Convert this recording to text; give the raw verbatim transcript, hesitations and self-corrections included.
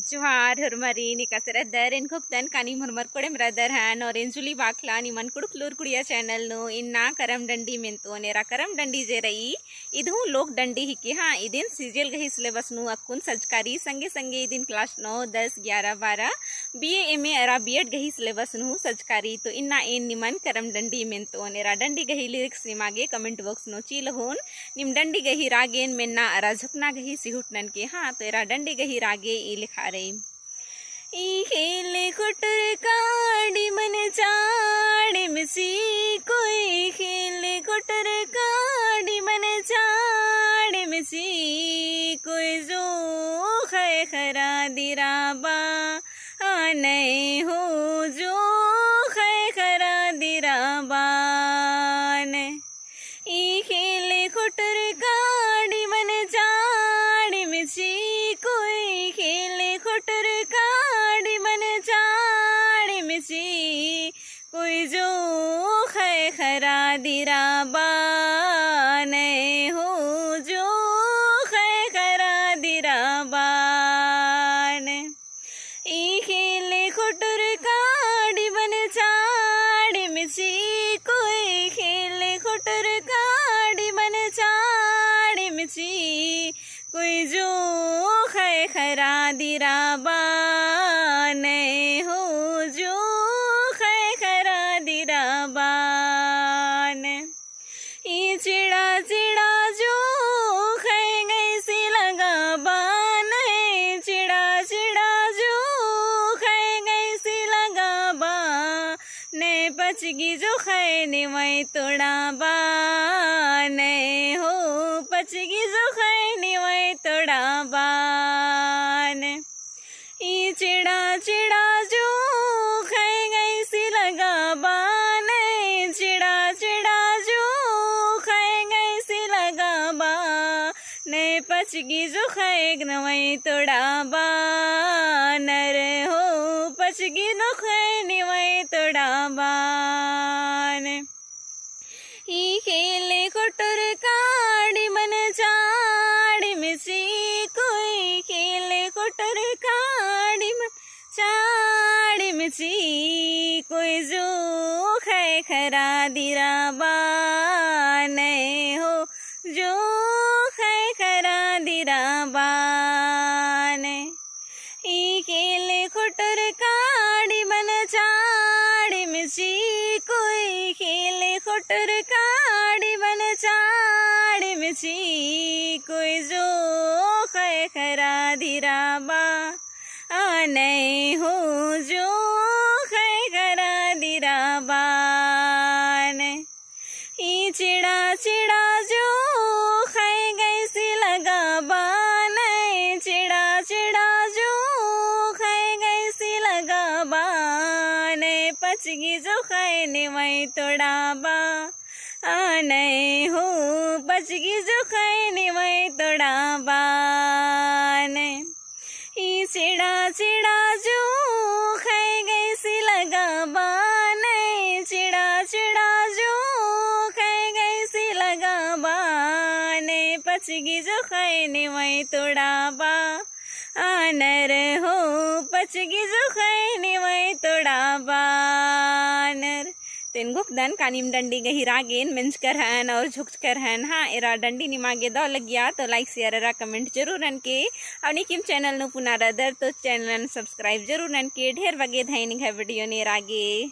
जोहार होरमारिन, एकासे रअदर? एन घोखदन का नीम होरमर कोड़ेम रअदर हन और एन जुली बाखला निमन कुँड़ुख़ लूर कुड़िया channel नू इन्ना करम डंडी मेन्तोन। एरा करम डंडी जे रई, इद हूँ लोक डंडी हिके। हाँ, इदिन CGL गही syllabus नू अक्कुन सजकारी, संगे संगे इदिन class नौ, दस, ग्यारह, बारह, BA, MA अरा B.Ed गही syllabus नू हूँ सजकारी। तो इन्ना एन निमन करम डंडी मेन्तोन। एरा डंडी गही lyrics निमागे comment box नू चिअलोन। नीम डंडी गही रागेन मेन्ना अरा झोंकना गही सिहुट ननके। हाँ, तो एरा डंडी गही रागे ई लेखा रई। ई खेल खुटर काड़ी मन चाड़ी में सी कोई, खेल खुटर काड़ी मन चाड़ी में सी कोई, जो खै खरा दिराबा, आ नहीं हो जो खै खरा दिराबान। ई खेल खुटर काड़ी मन चाड़ी में सी कोई, खेल खुटर काड़ी मन चाड़ी में सी कोई, जो खै खरा दिराबान हो, जो खै खरा दिराबान। ई खेल खुटर काड़ी मन चाड़ी में सी कोई, खेल खुटर काड़ी मन चाड़ी में सी कोई, जो खै खरा दिराबान हो, जो खै खरा दिराबान। ई चिड़ा चिड़ा जो खै गैसी लगाबान, चिड़ा चिड़ा जो खै गैसी लगाबान, पचगी जो खै निवै तोड़ाबान हो, पचगी जो खै निवै तोड़ाबान। ई चिड़ा चिड़ा जो खै गैसी लगाबान, चिड़ा चिड़ा जो खै गैसी लगाबान, पचगी जो खै निवै तोड़ाबान हो, पचगी जो खै निवै तोड़ाबान। ई खेल खुटर काड़ी मन चाड़ी में सी कोई, खेल खुटर काड़ी मन चाड़ी में सी कोई, जो खै खरा दिराबान हो, जो खै खरा दिराबान। ई खेल खुटर काड़ी मन चाड़ी में सी कोई, खेल खुटर काड़ी मन चाड़ी में सी कोई, जो खै खरा दिराबान हो, जो खै खरा दिराबान। ई चिड़ा चिड़ा जो खै गैसी लगाबान, चिड़ा चिड़ा जो खै गैसी लगाबान, पचगी जो खै निवै तोड़ाबान हो, पचगी जो खै निवै तोड़ाबान। ई चिड़ा चिड़ा जो खै गैसी लगाबान, चिड़ा चिड़ा जो खै गैसी लगाबान, पचगी जो खै निवै तोड़ाबान हो, पचगी जो खै निवै तोड़ाबान। तेन घोखदन का नीम डंडी गही रागेन मेंजकर हन और झुकचकर हन। हाँ, एरा डंडी निमागे दव लगिया तो like, share अरा comment जरूर ननके। और नीकिम channel नू पुना रअदर तो channel subscribe जरूर ननके। ढेर बग्गे धैन एंग्है video ने रागे।